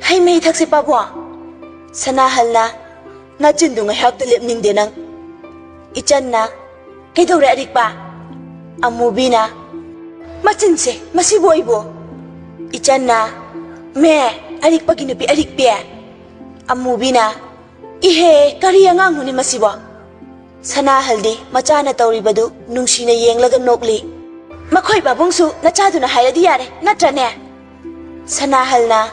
"ꯍꯩ ꯃꯍꯤ ꯊꯛꯁꯤ ꯄꯥꯕꯨꯡ꯫" ꯁꯅꯥꯍꯜꯅ, "ꯅꯆꯤꯟꯗꯨ ꯉꯥꯏꯍꯥꯛꯇ ꯂꯦꯞꯅꯤꯡꯗꯦ ꯅꯪ꯫" ꯏꯆꯟꯅ, "ꯀꯩꯗꯧꯔꯦ ꯑꯔꯤꯛꯄ?" ꯑꯃꯨꯕꯤꯅ, "ꯃꯆꯤꯟꯁꯦ, ꯃꯁꯤꯕꯨ ꯑꯩꯕꯨ?" ꯏꯆꯟꯅ, "ꯃꯦ, ꯑꯔꯤꯛꯄꯒꯤ ꯅꯨꯄꯤ ꯑꯔꯤꯛꯄꯤ꯫" ꯑꯃꯨꯕꯤꯅ, "ꯏꯍꯦ, ꯀꯔꯤ ꯑꯉꯥꯡꯅꯣꯅꯦ ꯃꯁꯤꯕꯣ?" ꯁꯅꯥꯍꯜꯗꯤ ꯃꯆꯥꯅ ꯇꯧꯔꯤꯕꯗꯨ ꯅꯨꯡꯁꯤꯅ ꯌꯦꯡꯂꯒ ꯅꯣꯛꯂꯤ꯫ "ꯃꯈꯣꯏ ꯄꯥꯕꯨꯡꯁꯨ ꯅꯆꯥꯗꯨꯅ ꯍꯥꯏꯔꯗꯤ ꯌꯥꯔꯦ, ꯅꯠꯇ꯭ꯔꯅꯦ?" ꯁꯅꯥꯍꯜꯅ,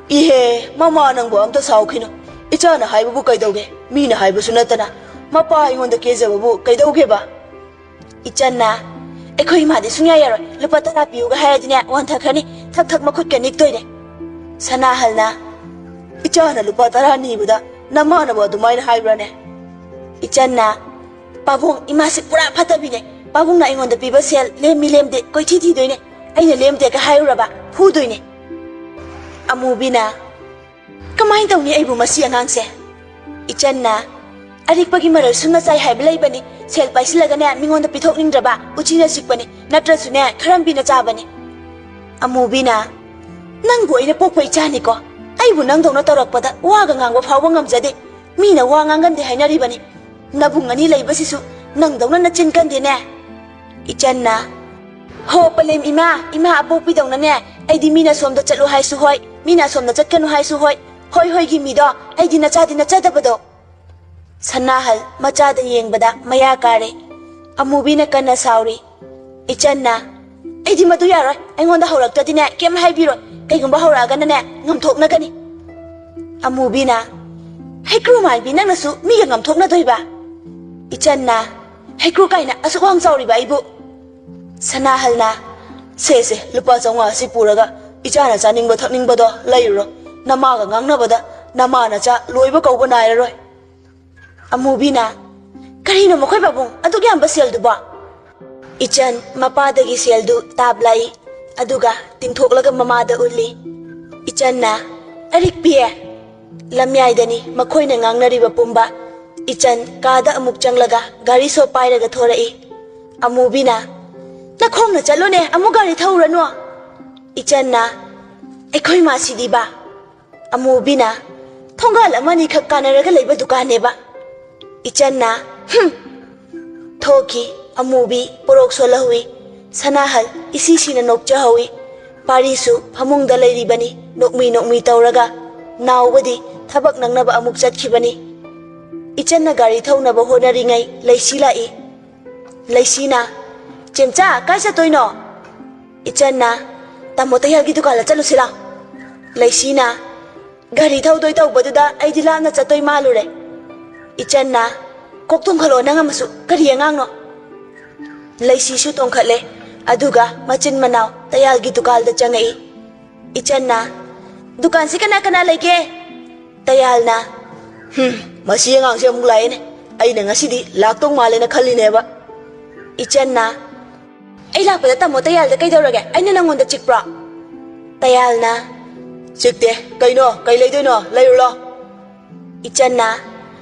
"ꯏꯍꯦ, ꯃꯃꯥ ꯅꯪꯕꯨ ꯑꯝꯇ ꯁꯥꯎꯈꯤꯅꯨ꯫ ꯏꯆꯥꯅ ꯍꯥꯏꯕꯕꯨ ꯀꯩꯗꯧꯒꯦ? ꯃꯤꯅ ꯍꯥꯏꯕꯁꯨ ꯅꯠꯇꯅ ꯃꯄꯥ ꯑꯩꯉꯣꯟꯗ ꯀꯦꯖꯕꯕꯨ ꯀꯩꯗꯧꯒꯦꯕ?" ꯏꯆꯟꯅ, "ꯑꯩꯈꯣꯏ ꯏꯃꯥꯗꯤ ꯁꯨꯡꯌꯥ ꯌꯥꯔꯣꯏ꯫ ꯂꯨꯄꯥ ꯇꯔꯥ ꯄꯤꯌꯨꯒ ꯍꯥꯏꯔꯗꯤꯅꯦ, ꯋꯥꯟꯊꯈ꯭ꯔꯅꯤ꯫ ꯊꯛ ꯊꯛ ꯃꯈꯨꯠꯀ ꯅꯤꯛꯇꯣꯏꯅꯦ꯫" ꯁꯅꯥꯍꯜꯅ, "ꯏꯆꯥꯅ ꯂꯨꯄꯥ ꯇꯔꯥ ꯅꯤꯕꯗ ꯅꯃꯥꯅꯕ ꯑꯗꯨꯃꯥꯏꯅ ꯍꯥꯏꯕ꯭ꯔꯥꯅꯦ?" ꯏꯆꯟꯅ, "ꯄꯥꯕꯨꯡ, ꯏꯃꯥꯁꯤ ꯄꯨꯔꯥ ꯐꯠꯇꯕꯤꯅꯦ꯫ ꯄꯥꯕꯨꯡꯅ ꯑꯩꯉꯣꯟꯗ ꯄꯤꯕ ꯁꯦꯜ ꯂꯦꯝꯃꯤ ꯂꯦꯝꯗꯦ ꯀꯣꯏꯊꯤ ꯊꯤꯗꯣꯏꯅꯦ꯫ ꯑꯩꯅ ꯂꯦꯝꯗꯦꯒ ꯍꯥꯏꯔꯨꯔꯕ ꯐꯨꯗꯣꯏꯅꯦ꯫" ꯑꯃꯨꯕꯤꯅ, "ꯀꯃꯥꯏꯅ ꯇꯧꯅꯤ ꯑꯩꯕꯨ ꯃꯁꯤ ꯑꯉꯥꯡꯁꯦ?" ꯏꯆꯟꯅ, "ꯑꯔꯤꯛꯄꯒꯤ ꯃꯔꯜ ꯁꯨꯝꯅ ꯆꯥꯏ ꯍꯥꯏꯕ ꯂꯩꯕꯅꯤ꯫ ꯁꯦꯜ ꯄꯥꯏꯁꯤꯜꯂꯒꯅꯦ ꯃꯤꯉꯣꯟꯗ ꯄꯤꯊꯣꯛꯅꯤꯡꯗ꯭ꯔꯕ ꯎꯆꯤꯅ ꯆꯤꯛꯄꯅꯤ, ꯅꯠꯇ꯭ꯔꯁꯨꯅꯦ ꯈꯔꯝꯕꯤꯅ ꯆꯥꯕꯅꯤ꯫" ꯑꯃꯨꯕꯤꯅ, "ꯅꯪꯕꯨ ꯑꯩꯅ ꯄꯣꯛꯄ ꯏꯆꯥꯅꯤꯀꯣ꯫ ꯑꯩꯕꯨ ꯅꯪꯗꯧꯅ ꯇꯧꯔꯛꯄꯗ ꯋꯥꯒ ꯉꯥꯡꯕ ꯐꯥꯎꯕ ꯉꯝꯖꯗꯦ꯫ ꯃꯤꯅ ꯋꯥ ꯉꯥꯡꯒꯟꯗꯦ ꯍꯥꯏꯅꯔꯤꯕꯅꯤ꯫ ꯅꯕꯨꯡ ꯑꯅꯤ ꯂꯩꯕꯁꯤꯁꯨ ꯅꯪꯗꯧꯅ ꯅꯆꯤꯟ ꯀꯟꯗꯦꯅꯦ꯫ ꯏꯆꯟꯅ, "ꯍꯣ ꯄꯂꯦꯝ ꯏꯃꯥ, ꯏꯃꯥ ꯑꯄꯣꯛꯄꯤꯗꯧꯅꯅꯦ꯫ ꯑꯩꯗꯤ ꯃꯤꯅ ꯁꯣꯝꯗ ꯆꯠꯂꯨ ꯍꯥꯏꯁꯨ ꯍꯣꯏ, ꯃꯤꯅ ꯁꯣꯝꯗ ꯆꯠꯀꯅꯨ ꯍꯥꯏꯁꯨ ꯍꯣꯏ, ꯍꯣꯏ ꯍꯣꯏꯒꯤ ꯃꯤꯗꯣ꯫ ꯑꯩꯗꯤ ꯅꯆꯥꯗꯤ ꯅꯆꯗꯕꯗꯣ"꯫ ꯁꯅꯥꯍꯜ ꯃꯆꯥꯗ ꯌꯦꯡꯕꯗ ꯃꯌꯥ ꯀꯥꯔꯦ꯫ ꯑꯃꯨꯕꯤꯅ ꯀꯟꯅ ꯁꯥꯎꯔꯤ꯫ ꯏꯆꯟꯅ, "ꯑꯩꯗꯤ ꯃꯗꯨ ꯌꯥꯔꯣꯏ꯫ ꯑꯩꯉꯣꯟꯗ ꯍꯧꯔꯛꯇ꯭ꯔꯗꯤꯅꯦ ꯀꯩꯝ ꯍꯥꯏꯕꯤꯔꯣꯏ꯫ ꯀꯩꯒꯨꯝꯕ ꯍꯧꯔꯛꯑꯒꯅꯅꯦ ꯉꯝꯊꯣꯛꯅꯒꯅꯤ"꯫ ꯑꯃꯨꯕꯤꯅ, "ꯍꯩꯀ꯭ꯔꯨ ꯃꯥꯟꯕꯤ, ꯅꯪꯅꯁꯨ ꯃꯤꯒ ꯉꯝꯊꯣꯛꯅꯗꯣꯏꯕ?" ꯏꯆꯟꯅ, "ꯍꯩꯀ꯭ꯔꯨ ꯀꯥꯏꯅ ꯑꯁꯨꯛ ꯋꯥꯡ ꯆꯥꯎꯔꯤꯕ ꯑꯩꯕꯨ"꯫ ꯁꯅꯥꯍꯜꯅ, "ꯁꯦ ꯁꯦ, ꯂꯨꯄꯥ ꯆꯥꯝꯃꯉꯥ ꯑꯁꯤ ꯄꯨꯔꯒ ꯏꯆꯥꯅ ꯆꯥꯅꯤꯡꯕ ꯊꯛꯅꯤꯡꯕꯗꯣ ꯂꯩꯔꯨꯔꯣ꯫ ꯅꯃꯥꯒ ꯉꯥꯡꯅꯕꯗ ꯅꯃꯥ ꯅꯆꯥ ꯂꯣꯏꯕ ꯀꯧꯕ ꯅꯥꯏꯔꯔꯣꯏ"꯫ ꯑꯃꯨꯕꯤꯅ, "ꯀꯔꯤꯅꯣ ꯃꯈꯣꯏ ꯄꯥꯕꯨꯡ ꯑꯗꯨꯛ ꯌꯥꯝꯕ ꯁꯦꯜꯗꯨꯕꯣ?" ꯏꯆꯟ ꯃꯄꯥꯗꯒꯤ ꯁꯦꯜꯗꯨ ꯇꯥꯞꯂꯥꯛꯏ, ꯑꯗꯨꯒ ꯇꯤꯡꯊꯣꯛꯂꯒ ꯃꯃꯥꯗ ꯎꯠꯂꯤ꯫ ꯏꯆꯟꯅ, "ꯑꯔꯤꯛꯄꯤ"꯫ ꯂꯝꯌꯥꯏꯗꯅꯤ ꯃꯈꯣꯏꯅ ꯉꯥꯡꯅꯔꯤꯕ ꯄꯨꯝꯕ꯫ ꯏꯆꯟ ꯀꯥꯗ ꯑꯃꯨꯛ ꯆꯪꯂꯒ ꯒꯥꯔꯤ ꯁꯣ ꯄꯥꯏꯔꯒ ꯊꯣꯔꯛꯏ꯫ ꯑꯃꯨꯕꯤꯅ, "ꯅꯈꯣꯡꯅ ꯆꯠꯂꯨꯅꯦ, ꯑꯃꯨꯛ ꯒꯥꯔꯤ ꯊꯧꯔꯨꯔꯅꯨ"꯫ ꯏꯆꯟꯅ, "ꯑꯩꯈꯣꯏ ꯃꯥꯁꯤꯗꯤꯕ"꯫ ꯑꯃꯨꯕꯤꯅ, "ꯊꯣꯡꯒꯥꯜ ꯑꯃꯅꯤꯈꯛ ꯀꯥꯟꯅꯔꯒ ꯂꯩꯕ ꯗꯨꯀꯥꯟꯅꯦꯕ"꯫ ꯏꯆꯟꯅ, "ꯍꯨꯝ"꯫ ꯊꯣꯛꯈꯤ꯫ ꯑꯃꯨꯕꯤ ꯄꯣꯔꯣꯛ ꯁꯣꯜꯍꯧꯏ꯫ ꯁꯅꯥꯍꯜ ꯏꯁꯤ ꯁꯤꯅ ꯅꯣꯛꯆꯍꯧꯏ꯫ ꯄꯥꯔꯤꯁꯨ ꯐꯃꯨꯡꯗ ꯂꯩꯔꯤꯕꯅꯤ, ꯅꯣꯛꯃꯤ ꯅꯣꯛꯃꯤ ꯇꯧꯔꯒ꯫ ꯅꯥꯎꯕꯗꯤ ꯊꯕꯛ ꯅꯪꯅꯕ ꯑꯃꯨꯛ ꯆꯠꯈꯤꯕꯅꯤ꯫ ꯏꯆꯟꯅ ꯒꯥꯔꯤ ꯊꯧꯅꯕ ꯍꯣꯠꯅꯔꯤꯉꯩ ꯂꯩꯁꯤ ꯂꯥꯛꯏ꯫ ꯂꯩꯁꯤꯅ, "ꯆꯦꯝꯆꯥ, ꯀꯥꯏ ꯆꯠꯇꯣꯏꯅꯣ?" ꯏꯆꯟꯅ, "ꯇꯥꯃꯣ ꯇꯌꯥꯜꯒꯤ ꯗꯨꯀꯥꯟꯗ ꯆꯠꯂꯨꯁꯤ ꯂꯥꯎ"꯫ ꯂꯩꯁꯤꯅ, "ꯒꯥꯔꯤ ꯊꯧꯗꯣꯏ ꯇꯧꯕꯗꯨꯗ ꯑꯩꯗꯤ ꯂꯥꯞꯅ ꯆꯠꯇꯣꯏ ꯃꯥꯜꯂꯨꯔꯦ"꯫ ꯏꯆꯟꯅ, "ꯀꯣꯛ ꯇꯣꯡꯈꯠꯂꯣ ꯅꯪ ꯑꯃꯁꯨ, ꯀꯔꯤ ꯑꯉꯥꯡꯅꯣ?" ꯂꯩꯁꯤꯁꯨ ꯇꯣꯡꯈꯠꯂꯦ, ꯑꯗꯨꯒ ꯃꯆꯤꯟ ꯃꯅꯥꯎ ꯇꯌꯥꯜꯒꯤ ꯗꯨꯀꯥꯟꯗ ꯆꯪꯉꯛꯏ꯫ ꯏꯆꯟꯅ, "ꯗꯨꯀꯥꯟꯁꯤ ꯀꯅꯥ ꯀꯅꯥ ꯂꯩꯒꯦ?" ꯇꯌꯥꯜꯅ, "ꯍꯨꯝ, ꯃꯁꯤ ꯑꯉꯥꯡꯁꯦ ꯑꯃꯨꯛ ꯂꯥꯛꯑꯦꯅꯦ꯫ ꯑꯩꯅ ꯉꯁꯤꯗꯤ ꯂꯥꯛꯇꯧ ꯃꯥꯜꯂꯦꯅ ꯈꯜꯂꯤꯅꯦꯕ"꯫ ꯏꯆꯟꯅ, "ꯑꯩ ꯂꯥꯛꯄꯗ ꯇꯥꯃꯣ ꯇꯌꯥꯜꯗ ꯀꯩꯗꯧꯔꯒꯦ? ꯑꯩꯅ ꯅꯪꯉꯣꯟꯗ ꯆꯤꯛꯄ꯭ꯔꯣ?" ꯇꯌꯥꯜꯅ, "ꯆꯤꯛꯇꯦ꯫ ꯀꯩꯅꯣ? ꯀꯩ ꯂꯩꯗꯣꯏꯅꯣ? ꯂꯩꯔꯨ ꯂꯥꯎ"꯫ ꯏꯆꯟꯅ,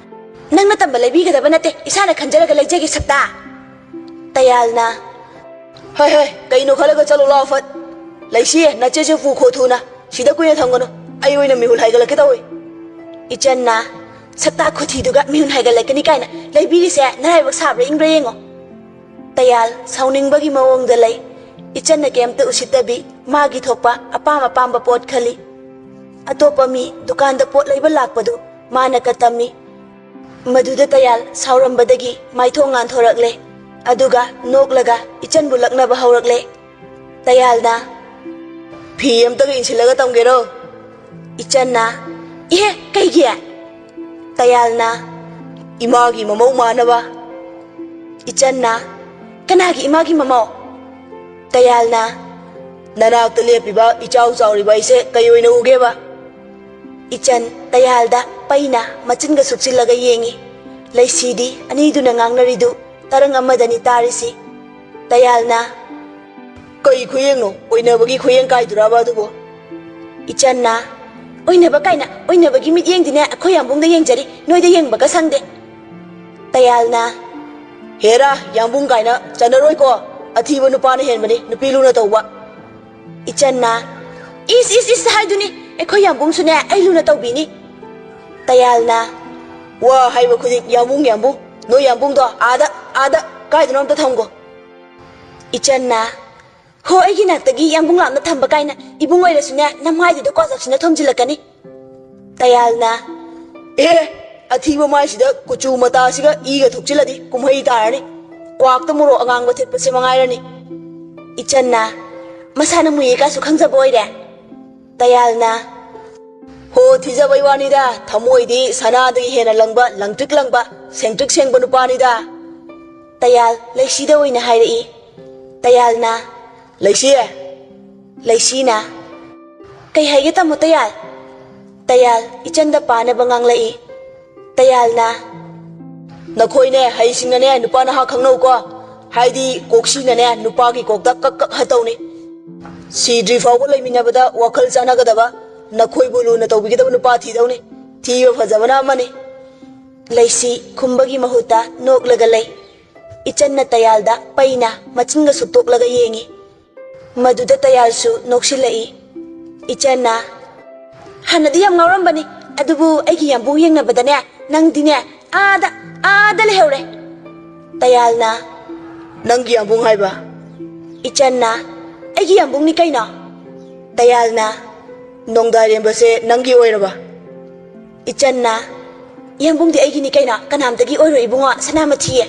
"ꯅꯪꯅ ꯇꯝꯕ ꯂꯩꯕꯤꯒꯗꯕ ꯅꯠꯇꯦ, ꯏꯁꯥꯅ ꯈꯟꯖꯔꯒ ꯂꯩꯖꯒꯦ ꯁꯛꯇꯥ"꯫ ꯇꯌꯥꯜꯅ, "ꯍꯣꯏ ꯍꯣꯏ, ꯀꯩꯅꯣ ꯈꯜꯂꯒ ꯆꯠꯂꯨ ꯂꯥꯎ ꯐꯠ꯫ ꯂꯩꯁꯤ, ꯅꯆꯦꯁꯦ ꯄꯨꯈꯣ ꯊꯨꯅ, ꯁꯤꯗ ꯀꯨꯏꯅ ꯊꯝꯒꯅꯨ"꯫ ꯑꯩ ꯑꯣꯏꯅ ꯃꯤꯍꯨꯟ ꯍꯥꯏꯒꯠꯂꯛꯀꯦ ꯇꯧꯏ꯫ ꯏꯆꯟꯅ, "ꯁꯛꯇꯥ ꯈꯨꯊꯤꯗꯨꯒ ꯃꯤꯍꯨꯟ ꯍꯥꯏꯒꯠꯂꯛꯀꯅꯤ ꯀꯥꯏꯅ, ꯂꯩꯕꯤꯔꯤꯁꯦ ꯅꯔꯥꯏꯕꯛ ꯁꯥꯕ꯭ꯔꯥ ꯏꯪꯕ꯭ꯔꯥ ꯌꯦꯡꯉꯣ"꯫ ꯇꯌꯥꯜ ꯁꯥꯎꯅꯤꯡꯕꯒꯤ ꯃꯑꯣꯡꯗ ꯂꯩ꯫ ꯏꯆꯟꯅ ꯀꯩꯝꯇ ꯎꯁꯤꯠꯇꯕꯤ, ꯃꯥꯒꯤ ꯊꯣꯛꯄ ꯑꯄꯥꯝ ꯑꯄꯥꯝꯕ ꯄꯣꯠ ꯈꯜꯂꯤ꯫ ꯑꯇꯣꯞꯄ ꯃꯤ ꯗꯨꯀꯥꯟꯗ ꯄꯣꯠ ꯂꯩꯕ ꯂꯥꯛꯄꯗꯨ ꯃꯥꯅ ꯀꯇꯝꯃꯤ꯫ ꯃꯗꯨꯗ ꯇꯌꯥꯜ ꯁꯥꯎꯔꯝꯕꯗꯒꯤ ꯃꯥꯏꯊꯣꯡ ꯉꯥꯟꯊꯣꯔꯛꯂꯦ꯫ ꯑꯗꯨꯒ ꯅꯣꯛꯂꯒ ꯏꯆꯟꯕꯨ ꯂꯛꯅꯕ ꯍꯧꯔꯛꯂꯦ꯫ ꯇꯌꯥꯜꯅ, "ꯐꯤ ꯑꯝꯇꯒ ꯏꯟꯁꯤꯜꯂꯒ ꯇꯝꯒꯦꯔꯣ?" ꯏꯆꯟꯅ, "ꯏꯍꯦ, ꯀꯩꯒꯤ?" ꯇꯌꯥꯜꯅ, "ꯏꯃꯥꯒꯤ ꯃꯃꯧ ꯃꯥꯟꯅꯕ"꯫ ꯏꯆꯟꯅ, "ꯀꯅꯥꯒꯤ ꯏꯃꯥꯒꯤ ꯃꯃꯧ?" ꯇꯌꯥꯜꯅ, "ꯅꯅꯥꯛꯇ ꯂꯦꯞꯄꯤꯕ ꯏꯆꯥꯎ ꯆꯥꯎꯔꯤꯕ ꯑꯩꯁꯦ ꯀꯩ ꯑꯣꯏꯅ ꯎꯒꯦꯕ?" ꯏꯆꯟ ꯇꯌꯥꯜꯗ ꯄꯩꯅ ꯃꯆꯤꯟꯒ ꯁꯨꯞꯆꯤꯜꯂꯒ ꯌꯦꯡꯉꯤ꯫ ꯂꯩꯁꯤꯗꯤ ꯑꯅꯤꯗꯨꯅ ꯉꯥꯡꯅꯔꯤꯗꯨ ꯇꯔꯪ ꯑꯃꯗꯅꯤ ꯇꯥꯔꯤꯁꯤ꯫ ꯇꯌꯥꯜꯅ, "ꯀꯩ ꯈꯨꯌꯦꯡꯅꯣ? ꯑꯣꯏꯅꯕꯒꯤ ꯈꯨꯌꯦꯡ ꯀꯥꯏꯗꯨꯔꯕ ꯑꯗꯨꯕꯨ?" ꯏꯆꯟꯅ, "ꯑꯣꯏꯅꯕ ꯀꯥꯏꯅ, ꯑꯣꯏꯅꯕꯒꯤ ꯃꯤꯠꯌꯦꯡꯗꯤꯅꯦ ꯑꯩꯈꯣꯏ ꯌꯥꯝꯕꯨꯡꯗ ꯌꯦꯡꯖꯔꯤ, ꯅꯣꯏꯗ ꯌꯦꯡꯕꯒ ꯁꯪꯗꯦ"꯫ ꯇꯌꯥꯜꯅ, "ꯍꯦꯔꯥ, ꯌꯥꯝꯕꯨꯡ ꯀꯥꯏꯅ ꯆꯟꯅꯔꯣꯏꯀꯣ, ꯑꯊꯤꯕ ꯅꯨꯄꯥꯅ ꯍꯦꯟꯕꯅꯤ ꯅꯨꯄꯤ ꯂꯨꯅ ꯇꯧꯕ"꯫ ꯏꯆꯟꯅ, "ꯏꯁ, ꯏꯁ, ꯏꯁ ꯍꯥꯏꯗꯨꯅꯤ, ꯑꯩꯈꯣꯏ ꯌꯥꯝꯕꯨꯡꯁꯨꯅꯦ ꯑꯩ ꯂꯨꯅ ꯇꯧꯕꯤꯅꯤ"꯫ ꯇꯌꯥꯜꯅ, "ꯋꯥ ꯍꯥꯏꯕ ꯈꯨꯗꯤꯡ ꯌꯥꯝꯕꯨꯡ, ꯌꯥꯝꯕꯨꯡ, ꯅꯣꯏ ꯌꯥꯝꯕꯨꯡꯗꯣ ꯑꯥꯗ, ꯑꯥꯗ, ꯀꯥꯏꯗꯅꯣ ꯑꯝꯇ ꯊꯝꯒꯣ"꯫ ꯏꯆꯟꯅ, "ꯍꯣ, ꯑꯩꯒꯤ ꯅꯥꯛꯇꯒꯤ ꯌꯥꯝꯕꯨꯡ ꯂꯥꯞꯅ ꯊꯝꯕ ꯀꯥꯏꯅ, ꯏꯕꯨꯡ ꯑꯣꯏꯔꯁꯨꯅꯦ ꯅꯃꯥꯏꯗꯨꯗ ꯀ꯭ꯋꯥꯖꯞꯁꯤꯅ ꯊꯣꯝꯖꯤꯜꯂꯛꯀꯅꯤ"꯫ ꯇꯌꯥꯜꯅ, "ꯑꯦ, ꯑꯊꯤꯕ ꯃꯥꯏꯁꯤꯗ ꯀꯨꯆꯨ ꯃꯇꯥꯁꯤꯒ ꯏꯒ ꯊꯣꯛꯆꯤꯜꯂꯗꯤ ꯀꯨꯝꯍꯩ ꯇꯥꯔꯅꯤ꯫ ꯀ꯭ꯋꯥꯛꯇ ꯃꯣꯔꯣꯛ ꯑꯉꯥꯡꯕ ꯊꯤꯠꯄꯁꯦ ꯃꯉꯥꯏꯔꯅꯤ"꯫ ꯏꯆꯟꯅ, "ꯃꯁꯥꯅ ꯃꯨꯏꯌꯦ ꯀꯥꯁꯨ ꯈꯪꯖꯕ ꯑꯣꯏꯔꯦ"꯫ ꯇꯌꯥꯜꯅ, "ꯍꯣ, ꯊꯤꯖꯕꯩ ꯋꯥꯅꯤꯗ, ꯊꯃꯣꯏꯗꯤ ꯁꯅꯥꯗꯒꯤ ꯍꯦꯟꯅ ꯂꯪꯕ, ꯂꯪꯇ꯭ꯔꯤꯛ ꯂꯪꯕ, ꯁꯦꯡꯇ꯭ꯔꯤꯛ ꯁꯦꯡꯕ ꯅꯨꯄꯥꯅꯤꯗ"꯫ ꯇꯌꯥꯜ ꯂꯩꯁꯤꯗ ꯑꯣꯏꯅ ꯍꯥꯏꯔꯛꯏ꯫ ꯇꯌꯥꯜꯅ, "ꯂꯩꯁꯤ"꯫ ꯂꯩꯁꯤꯅ, "ꯀꯩ ꯍꯥꯏꯒꯦ ꯇꯥꯃꯣ ꯇꯌꯥꯜ?" ꯇꯌꯥꯜ ꯏꯆꯟꯗ ꯄꯥꯅꯕ ꯉꯥꯡꯂꯛꯏ꯫ ꯇꯌꯥꯜꯅ, "ꯅꯈꯣꯏꯅꯦ ꯍꯩꯁꯤꯡꯅꯅꯦ ꯅꯨꯄꯥ ꯅꯍꯥ ꯈꯪꯅꯧꯀꯣ, ꯍꯥꯏꯗꯤ ꯀꯣꯛꯁꯤꯅꯅꯦ ꯅꯨꯄꯥꯒꯤ ꯀꯣꯛꯇ ꯀꯛ ꯀꯛ ꯍꯠꯇꯧꯅꯤ꯫ ꯁꯤꯗ꯭ꯔꯤ ꯐꯥꯎꯕ ꯂꯩꯃꯤꯟꯅꯕꯗ ꯋꯥꯈꯜ ꯆꯥꯟꯅꯒꯗꯕ, ꯅꯈꯣꯏꯕꯨ ꯂꯨꯅ ꯇꯧꯕꯤꯒꯗꯕ ꯅꯨꯄꯥ ꯊꯤꯗꯧꯅꯤ꯫ ꯊꯤꯕ ꯐꯖꯕꯅ ꯑꯃꯅꯤ"꯫ ꯂꯩꯁꯤ ꯈꯨꯝꯕꯒꯤ ꯃꯍꯨꯠꯇ ꯅꯣꯛꯂꯒ ꯂꯩ꯫ ꯏꯆꯟꯅ ꯇꯌꯥꯜꯗ ꯄꯩꯅ ꯃꯆꯤꯟꯒ ꯁꯨꯛꯇꯣꯛꯂꯒ ꯌꯦꯡꯉꯤ꯫ ꯃꯗꯨꯗ ꯇꯌꯥꯜꯁꯨ ꯅꯣꯛꯁꯤꯜꯂꯛꯏ꯫ ꯏꯆꯟꯅ, ꯍꯥꯟꯅꯗꯤ ꯌꯥꯝ ꯉꯥꯎꯔꯝꯕꯅꯤ, ꯑꯗꯨꯕꯨ ꯑꯩꯒꯤ ꯌꯥꯝꯕꯨꯡ ꯌꯦꯡꯅꯕꯗꯅꯦ, ꯅꯪꯗꯤꯅꯦ, ꯑꯥꯗ, ꯑꯥꯗ ꯂꯩꯍꯧꯔꯦ꯫ ꯇꯌꯥꯜꯅ, "ꯅꯪꯒꯤ ꯌꯥꯝꯕꯨꯡ ꯍꯥꯏꯕ?" ꯏꯆꯟꯅ, "ꯑꯩꯒꯤ ꯌꯥꯝꯕꯨꯡꯅꯤ ꯀꯩꯅꯣ?" ꯇꯌꯥꯜꯅ, "ꯅꯣꯡꯗꯥꯔꯦꯝꯕꯁꯦ ꯅꯪꯒꯤ ꯑꯣꯏꯔꯕ?" ꯏꯆꯟꯅ, "ꯌꯥꯝꯕꯨꯡꯗꯤ ꯑꯩꯒꯤꯅꯤ ꯀꯩꯅꯣ, ꯀꯅꯥꯝꯇꯒꯤ ꯑꯣꯏꯔꯣꯏ ꯏꯕꯨꯡꯉꯣ, ꯁꯅꯥꯃꯊꯤꯌꯦ꯫"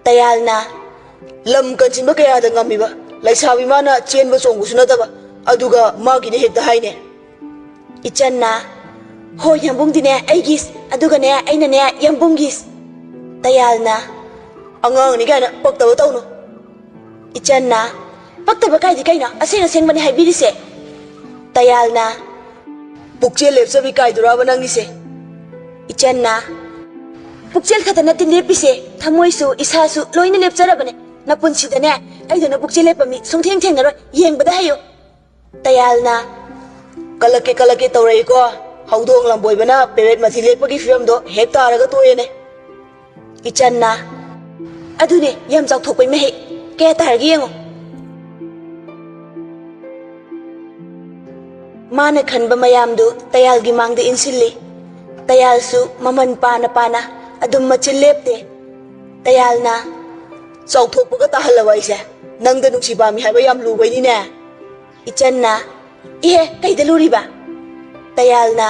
ꯇꯌꯥꯜꯅ, "ꯂꯝ ꯀꯟꯁꯤꯟꯕ ꯀꯌꯥꯗ ꯉꯝꯃꯤꯕ ꯂꯩꯁꯥꯕꯤ ꯃꯥꯅ ꯆꯦꯟꯕ ꯆꯣꯡꯕꯁꯨ ꯅꯠꯇꯕ, ꯑꯗꯨꯒ ꯃꯥꯒꯤꯅꯦ ꯍꯦꯛꯇ ꯍꯥꯏꯅꯦ?" ꯏꯆꯟꯅ, "ꯍꯣꯏ, ꯌꯥꯝꯕꯨꯡꯗꯤꯅꯦ ꯑꯩꯒꯤꯁ, ꯑꯗꯨꯒꯅꯦ ꯑꯩꯅꯅꯦ ꯌꯥꯝꯕꯨꯡꯒꯤꯁ꯫" ꯇꯌꯥꯜꯅ, "ꯑꯉꯥꯡꯅꯤ ꯀꯥꯏꯅ ꯄꯛꯇꯕ ꯇꯧꯅꯨ꯫" ꯏꯆꯟꯅ, "ꯄꯛꯇꯕ ꯀꯥꯏꯗꯤ ꯀꯩꯅꯣ? ꯑꯁꯦꯡ ꯑꯁꯦꯡꯕꯅꯤ ꯍꯥꯏꯕꯤꯔꯤꯁꯦ꯫" ꯇꯌꯥꯜꯅ, "ꯄꯨꯛꯆꯦꯜ ꯂꯦꯞꯆꯕꯤ ꯀꯥꯏꯗꯨꯔꯕ ꯅꯪꯒꯤꯁꯦ?" ꯏꯆꯟꯅ, "ꯄꯨꯛꯆꯦꯜ ꯈꯛꯇ ꯅꯠꯇꯦ ꯂꯦꯞꯄꯤꯁꯦ, ꯊꯃꯣꯏꯁꯨ, ꯏꯁꯥꯁꯨ ꯂꯣꯏꯅ ꯂꯦꯞꯆꯔꯕꯅꯦ꯫ ꯅꯄꯨꯟꯁꯤꯗꯅꯦ ꯑꯩꯗꯧꯅ ꯄꯨꯛꯆꯦꯜ ꯂꯦꯞꯄ ꯃꯤ ꯁꯨꯡꯊꯦꯡ ꯊꯦꯡꯅꯔꯣꯏ, ꯌꯦꯡꯕꯗ ꯍꯩꯌꯨ꯫" ꯇꯌꯥꯜꯅ, "ꯀꯂꯛꯀꯦ ꯀꯂꯛꯀꯦ ꯇꯧꯔꯛꯏꯀꯣ꯫ ꯍꯧꯗꯣꯡ ꯂꯝꯕꯣꯏꯕꯅ ꯄꯦꯔꯦꯠ ꯃꯊꯤ ꯂꯦꯛꯄꯒꯤ ꯐꯤꯕꯝꯗꯣ ꯍꯦꯛ ꯇꯥꯔꯒ ꯇꯣꯛꯑꯦꯅꯦ꯫" ꯏꯆꯟꯅ, "ꯑꯗꯨꯅꯦ ꯌꯥꯝ ꯆꯥꯎꯊꯣꯛꯄꯩ ꯃꯍꯩ꯫ ꯀꯌꯥ ꯇꯥꯔꯒꯦ ꯌꯦꯡꯉꯣ꯫" ꯃꯥꯅ ꯈꯟꯕ ꯃꯌꯥꯝꯗꯨ ꯇꯌꯥꯜꯒꯤ ꯃꯥꯡꯗ ꯏꯟꯁꯤꯜꯂꯤ꯫ ꯇꯌꯥꯜꯁꯨ ꯃꯃꯜ ꯄꯥꯅ ꯄꯥꯅ ꯑꯗꯨꯝ ꯃꯆꯤꯟ ꯂꯦꯞꯇꯦ꯫ ꯇꯌꯥꯜꯅ, "ꯆꯥꯎꯊꯣꯛꯄꯒ ꯇꯥꯍꯜꯂꯕ ꯑꯩꯁꯦ? ꯅꯪꯗ ꯅꯨꯡꯁꯤ ꯄꯥꯝꯃꯤ ꯍꯥꯏꯕ ꯌꯥꯝ ꯂꯨꯕꯩꯅꯤꯅꯦ꯫" ꯏꯆꯟꯅ, "ꯏꯍꯦ, ꯀꯩꯗ ꯂꯨꯔꯤꯕ?" ꯇꯌꯥꯜꯅ,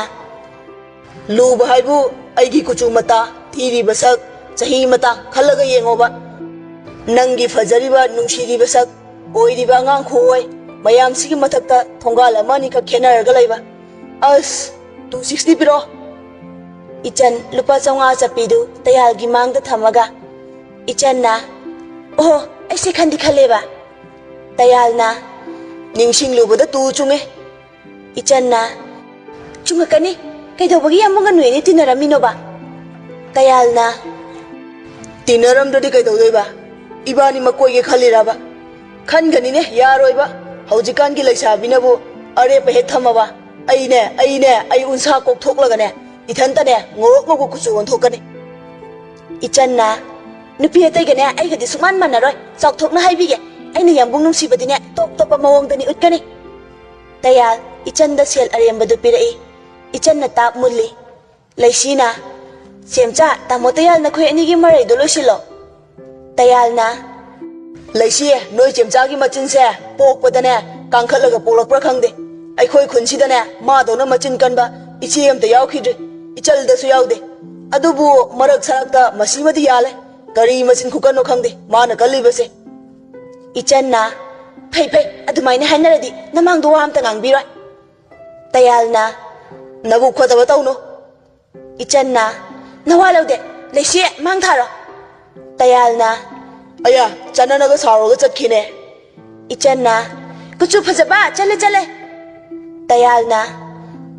"ꯂꯨꯕ ꯍꯥꯏꯕꯨ ꯑꯩꯒꯤ ꯀꯨꯆꯨ ꯃꯇꯥ, ꯊꯤꯔꯤꯕ ꯁꯛ, ꯆꯍꯤ ꯃꯇꯥꯡ ꯈꯜꯂꯒ ꯌꯦꯡꯉꯣꯕ꯫ ꯅꯪꯒꯤ ꯐꯖꯔꯤꯕ, ꯅꯨꯡꯁꯤꯔꯤꯕ ꯁꯛ, ꯑꯣꯏꯔꯤꯕ ꯑꯉꯥꯡ ꯈꯨꯑꯣꯏ ꯃꯌꯥꯝꯁꯤꯒꯤ ꯃꯊꯛꯇ ꯊꯣꯡꯒꯥꯜ ꯑꯃ ꯑꯅꯤꯈꯛ ꯈꯦꯠꯅꯔꯒ ꯂꯩꯕ꯫ ꯑꯁ, ꯇꯨ ꯁꯤꯛꯁꯇꯤ ꯄꯤꯔꯛꯑꯣ꯫" ꯏꯆꯟ ꯂꯨꯄꯥ ꯆꯥꯝꯃꯉꯥ ꯆꯠꯄꯤꯗꯨ ꯇꯌꯥꯜꯒꯤ ꯃꯥꯡꯗ ꯊꯝꯃꯒ, ꯏꯆꯟꯅ, "ꯑꯣꯍꯣ, ꯑꯩꯁꯦ ꯈꯟꯗꯤ ꯈꯜꯂꯦꯕ꯫" ꯇꯌꯥꯜꯅ, "ꯅꯤꯡꯁꯤꯡꯂꯨꯕꯗ ꯇꯨ ꯆꯨꯡꯉꯦ꯫" ꯏꯆꯟꯅ, "ꯆꯨꯝꯃꯛꯀꯅꯤ, ꯀꯩꯗꯧꯕꯒꯤ ꯌꯥꯝꯕꯨꯡꯒ ꯅꯣꯏ ꯑꯅꯤ ꯇꯤꯟꯅꯔꯝꯃꯤꯅꯣꯕ?" ꯇꯌꯥꯜꯅ, "ꯇꯤꯟꯅꯔꯝꯗ꯭ꯔꯗꯤ ꯀꯩꯗꯧꯗꯣꯏꯕ? ꯏꯕꯥꯅꯤ ꯃꯀꯣꯏꯒꯦ ꯈꯜꯂꯤꯔꯕ? ꯈꯟꯒꯅꯤꯅꯦ, ꯌꯥꯔꯣꯏꯕ꯫ ꯍꯧꯖꯤꯛꯀꯥꯟꯒꯤ ꯂꯩꯁꯥꯕꯤꯅꯕꯨ ꯑꯔꯦꯞꯄ ꯍꯦꯛ ꯊꯝꯃꯕ, ꯑꯩꯅꯦ, ꯑꯩꯅꯦ, ꯑꯩ ꯎꯟꯁꯥ ꯀꯣꯛꯊꯣꯛꯂꯒꯅꯦ, ꯏꯊꯟꯇꯅꯦ, ꯉꯧꯔꯣꯛ ꯉꯧꯕ ꯀꯨꯆꯨ ꯑꯣꯟꯊꯣꯛꯀꯅꯤ꯫" ꯏꯆꯟꯅ, "ꯅꯨꯄꯤ ꯑꯇꯩꯒꯅꯦ ꯑꯩꯒꯗꯤ ꯁꯨꯛꯃꯥꯟ ꯃꯥꯟꯅꯔꯣꯏ꯫ ꯆꯥꯎꯊꯣꯛꯅ ꯍꯥꯏꯕꯤꯒꯦ, ꯑꯩꯅ ꯌꯥꯝꯕꯨꯡ ꯅꯨꯡꯁꯤꯕꯗꯤꯅꯦ, ꯇꯣꯞ ꯇꯣꯞꯄ ꯃꯑꯣꯡꯗꯅꯤ ꯎꯠꯀꯅꯤ꯫" ꯇꯌꯥꯜ, ꯏꯆꯟꯗ ꯁꯦꯜ ꯑꯔꯦꯝꯕꯗꯨ ꯄꯤꯔꯛꯏ꯫ ꯏꯆꯟꯅ ꯇꯥꯞ ꯃꯨꯜꯂꯤ꯫ ꯂꯩꯁꯤꯅ, "ꯆꯦꯝꯆꯥ, ꯇꯥꯃꯣ ꯇꯌꯥꯜ ꯅꯈꯣꯏ ꯑꯅꯤꯒꯤ ꯃꯔꯩꯗꯣ ꯂꯣꯏꯁꯤꯜꯂꯣ꯫" ꯇꯌꯥꯜꯅ, "ꯂꯩꯁꯤ, ꯅꯣꯏ ꯆꯦꯝꯆꯥꯒꯤ ꯃꯆꯤꯟꯁꯦ ꯄꯣꯛꯄꯗꯅꯦ ꯀꯥꯡꯈꯠꯂꯒ ꯄꯣꯛꯂꯛꯄ꯭ꯔꯥ ꯈꯪꯗꯦ꯫ ꯑꯩꯈꯣꯏ ꯈꯨꯟꯁꯤꯗꯅꯦ ꯃꯥꯗꯧꯅ ꯃꯆꯤꯟ ꯀꯟꯕ ꯏꯆꯦ ꯑꯝꯇ ꯌꯥꯎꯈꯤꯗ꯭ꯔꯤ꯫ ꯏꯆꯜꯗꯁꯨ ꯌꯥꯎꯗꯦ꯫ ꯑꯗꯨꯕꯨ ꯃꯔꯛ ꯁꯔꯛꯇ ꯃꯁꯤꯃꯗꯤ ꯌꯥꯜꯂꯦ꯫ ꯀꯔꯤ ꯃꯆꯤꯟ ꯈꯨꯀꯟꯅꯣ ꯈꯪꯗꯦ ꯃꯥꯅ ꯀꯜꯂꯤꯕꯁꯦ꯫" ꯏꯆꯟꯅ, "ꯐꯩ ꯐꯩ, ꯑꯗꯨꯃꯥꯏꯅ ꯍꯥꯏꯅꯔꯗꯤ ꯅꯃꯥꯡꯗꯣ ꯋꯥ ꯑꯝꯇ ꯉꯥꯡꯕꯤꯔꯣꯏ꯫" ꯇꯌꯥꯜꯅ, "ꯅꯕꯨꯛ ꯐꯠꯇꯕ ꯇꯧꯅꯨ꯫" ꯏꯆꯟꯅ, "ꯅꯋꯥ ꯂꯧꯗꯦ, ꯂꯩꯁꯤ, ꯃꯥꯡ ꯊꯥꯔꯣ꯫" ꯇꯌꯥꯜꯅ, "ꯑꯌꯥ, ꯆꯅꯅꯒ ꯁꯥꯎꯔꯒ ꯆꯠꯈꯤꯅꯦ꯫" ꯏꯆꯟꯅ, "ꯀꯨꯆꯨ ꯐꯖꯕ, ꯆꯠꯂꯦ, ꯆꯠꯂꯦ꯫" ꯇꯌꯥꯜꯅ,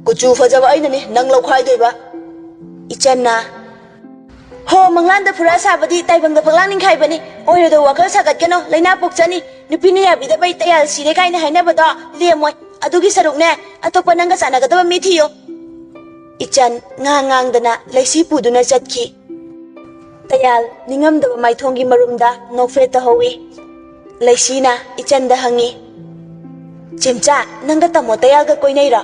"ꯀꯨꯆꯨ ꯐꯖꯕ ꯑꯩꯅꯅꯤ ꯅꯪ ꯂꯧꯈꯥꯏꯗꯣꯏꯕ꯫" ꯏꯆꯟꯅ, "ꯍꯣ, ꯃꯪꯂꯥꯟꯗ ꯐꯨꯔꯥ ꯁꯥꯕꯗꯤ ꯇꯥꯏꯕꯪꯗ ꯐꯛꯂꯥꯡ ꯅꯤꯡꯈꯥꯏꯕꯅꯤ꯫ ꯑꯣꯏꯔꯣꯏꯗꯧ ꯋꯥꯈꯜ ꯁꯥꯒꯠꯀꯅꯣ, ꯂꯩꯅꯥ ꯄꯣꯛꯆꯅꯤ꯫ ꯅꯨꯄꯤꯅ ꯌꯥꯕꯤꯗꯕꯩ ꯇꯌꯥꯜ ꯁꯤꯔꯦ ꯀꯥꯏꯅ ꯍꯥꯏꯅꯕꯗꯣ ꯂꯦꯝꯃꯣꯏ꯫ ꯑꯗꯨꯒꯤ ꯁꯔꯨꯛꯅꯦ, ꯑꯇꯣꯞꯄ ꯅꯪꯒ ꯆꯥꯟꯅꯒꯗꯕ ꯃꯤ ꯊꯤꯌꯣ꯫" ꯏꯆꯟ ꯉꯥꯡ ꯉꯥꯡꯗꯅ ꯂꯩꯁꯤ ꯄꯨꯗꯨꯅ ꯆꯠꯈꯤ꯫ ꯇꯌꯥꯜ ꯅꯤꯡꯉꯝꯗꯕ ꯃꯥꯏꯊꯣꯡꯒꯤ ꯃꯔꯨꯝꯗ ꯅꯣꯛꯐꯦꯠ ꯇꯧꯍꯧꯏ꯫ ꯂꯩꯁꯤꯅ ꯏꯆꯟꯗ ꯍꯪꯉꯤ, "ꯆꯦꯝꯆꯥ, ꯅꯪꯒ ꯇꯥꯃꯣ ꯇꯌꯥꯜꯒ ꯀꯣꯏꯅꯩꯔꯣ?"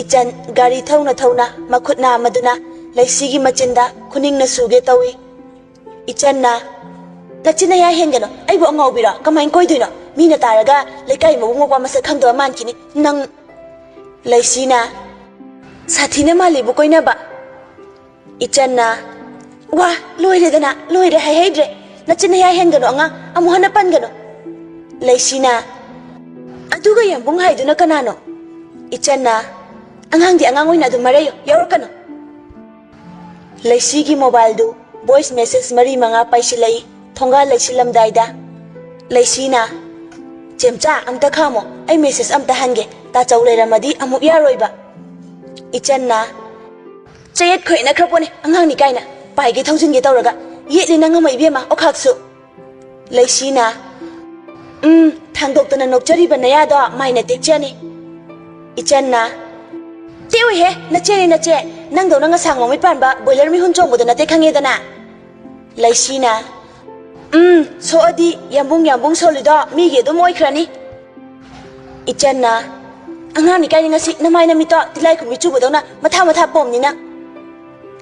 ꯏꯆꯟ ꯒꯥꯔꯤ ꯊꯧꯅ ꯊꯧꯅ ꯃꯈꯨꯠ ꯅꯥꯝꯃꯗꯨꯅ ꯂꯩꯁꯤꯒꯤ ꯃꯆꯤꯟꯗ ꯈꯨꯅꯤꯡꯅ ꯁꯨꯒꯦ ꯇꯧꯏ꯫ ꯏꯆꯟꯅ, "ꯅꯆꯤꯟ ꯅꯌꯥ ꯍꯦꯟꯒꯅꯨ, ꯑꯩꯕꯨ ꯑꯉꯥꯎꯕꯤꯔꯣ? ꯀꯃꯥꯏꯅ ꯀꯣꯏꯗꯣꯏꯅꯣ? ꯃꯤꯅ ꯇꯥꯔꯒ ꯂꯩꯀꯥꯏ ꯃꯕꯨꯡ ꯃꯧꯄ꯭ꯋꯥ ꯃꯁꯛ ꯈꯪꯗꯕ ꯃꯥꯟꯈꯤꯅꯤ ꯅꯪ꯫" ꯂꯩꯁꯤꯅ, "ꯁꯥꯊꯤꯅ ꯃꯥꯜꯂꯤꯕꯨ ꯀꯣꯏꯅꯕ꯫" ꯏꯆꯟꯅ, "ꯋꯥ, ꯂꯣꯏꯔꯦꯗꯅ, ꯂꯣꯏꯔꯦ ꯍꯥꯏꯍꯩꯗ꯭ꯔꯦ꯫ ꯅꯆꯤꯟ ꯅꯌꯥ ꯍꯦꯟꯒꯅꯨ ꯑꯉꯥꯡ, ꯑꯃꯨꯛ ꯍꯟꯅ ꯄꯟꯒꯅꯨ꯫" ꯂꯩꯁꯤꯅ, "ꯑꯗꯨꯒ ꯌꯥꯝꯕꯨꯡ ꯍꯥꯏꯗꯨꯅ ꯀꯅꯥꯅꯣ?" ꯏꯆꯟꯅ, "ꯑꯉꯥꯡꯗꯤ ꯑꯉꯥꯡ ꯑꯣꯏꯅ ꯑꯗꯨꯝ ꯃꯔꯩꯌꯨ, ꯌꯥꯎꯔꯛꯀꯅꯨ꯫" ꯂꯩꯁꯤꯒꯤ ꯃꯣꯕꯥꯏꯜꯗꯨ ꯚꯣꯏꯁ ꯃꯦꯁꯦꯖ ꯃꯔꯤ ꯃꯉꯥ ꯄꯥꯏꯁꯤꯜꯂꯛꯏ꯫ ꯊꯣꯡꯒꯥꯜ ꯂꯩꯁꯤꯜꯂꯝꯗꯥꯏꯗ ꯂꯩꯁꯤꯅ, "ꯆꯦꯝꯆꯥ, ꯑꯝꯇ ꯈꯥꯝꯃꯣ, ꯑꯩ ꯃꯦꯁꯦꯖ ꯑꯝꯇ ꯍꯟꯒꯦ, ꯇꯥꯆꯧ ꯂꯩꯔꯝꯃꯗꯤ ꯑꯃꯨꯛ ꯌꯥꯔꯣꯏꯕ꯫" ꯏꯆꯟꯅ, "ꯆꯌꯦꯠ ꯈꯣꯏꯅꯈ꯭ꯔꯄꯣꯠꯅꯤ, ꯑꯉꯥꯡꯅꯤ ꯀꯥꯏꯅ, ꯄꯥꯏꯒꯦ ꯊꯧꯖꯤꯟꯒꯦ ꯇꯧꯔꯒ, ꯌꯦꯠꯂꯤ ꯅꯪ ꯑꯃ ꯏꯕꯦꯝꯃ, ꯑꯣꯈꯥꯛꯁꯨ꯫" ꯂꯩꯁꯤꯅ, "ꯎꯝ, ꯊꯥꯡꯗꯣꯛꯇꯅ ꯅꯣꯛꯆꯔꯤꯕ ꯅꯌꯥꯗꯣ ꯃꯥꯏꯅ ꯇꯦꯛꯆꯅꯤ꯫" ꯏꯆꯟꯅ, "ꯇꯦꯛꯑꯣꯏꯍꯦ, ꯅꯆꯦꯅꯤ ꯅꯆꯦ, ꯅꯪꯗꯧꯅ ꯉꯁꯥꯡ ꯃꯃꯤꯠ ꯄꯥꯟꯕ ꯕꯣꯏꯂꯔ ꯃꯤꯍꯨꯟ ꯆꯣꯡꯕꯗꯨ ꯅꯠꯇꯦ ꯈꯪꯉꯦꯗꯅ꯫" ꯂꯩꯁꯤꯅ, "ꯎꯝ, ꯁꯣꯛꯑꯗꯤ ꯌꯥꯝꯕꯨꯡ ꯌꯥꯝꯕꯨꯡ ꯁꯣꯜꯂꯤꯗꯣ ꯃꯤꯒꯤ ꯑꯗꯨꯝ ꯑꯣꯏꯈ꯭ꯔꯅꯤ꯫" ꯏꯆꯟꯅ, ꯑꯉꯥꯡꯅꯤ ꯀꯥꯏꯅ ꯉꯁꯤ ꯅꯃꯥꯏ ꯅꯃꯤꯠꯇꯣ ꯇꯤꯜꯂꯥꯏꯈꯨꯝꯕꯤ ꯆꯨꯕꯗꯧꯅ ꯃꯊꯥ ꯃꯊꯥ ꯄꯣꯝꯅꯤꯅ꯫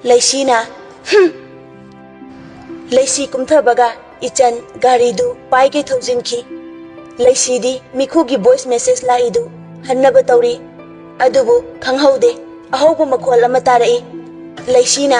ꯂꯩꯁꯤꯅ, "ꯍꯨꯝ!" ꯂꯩꯁꯤ ꯀꯨꯝꯊꯕꯒ ꯏꯆꯟ ꯒꯥꯔꯤꯗꯨ ꯄꯥꯏꯒꯩ ꯊꯧꯖꯤꯟꯈꯤ꯫ ꯂꯩꯁꯤꯗꯤ ꯃꯤꯈꯨꯒꯤ voice message ꯂꯥꯛꯏꯗꯨ ꯍꯟꯅꯕ ꯇꯧꯔꯤ꯫ ꯑꯗꯨꯕꯨ ꯈꯪꯍꯧꯗꯦ, ꯑꯍꯧꯕ ꯃꯈꯣꯜ ꯑꯃ ꯇꯥꯔꯛꯏ꯫ ꯂꯩꯁꯤꯅ,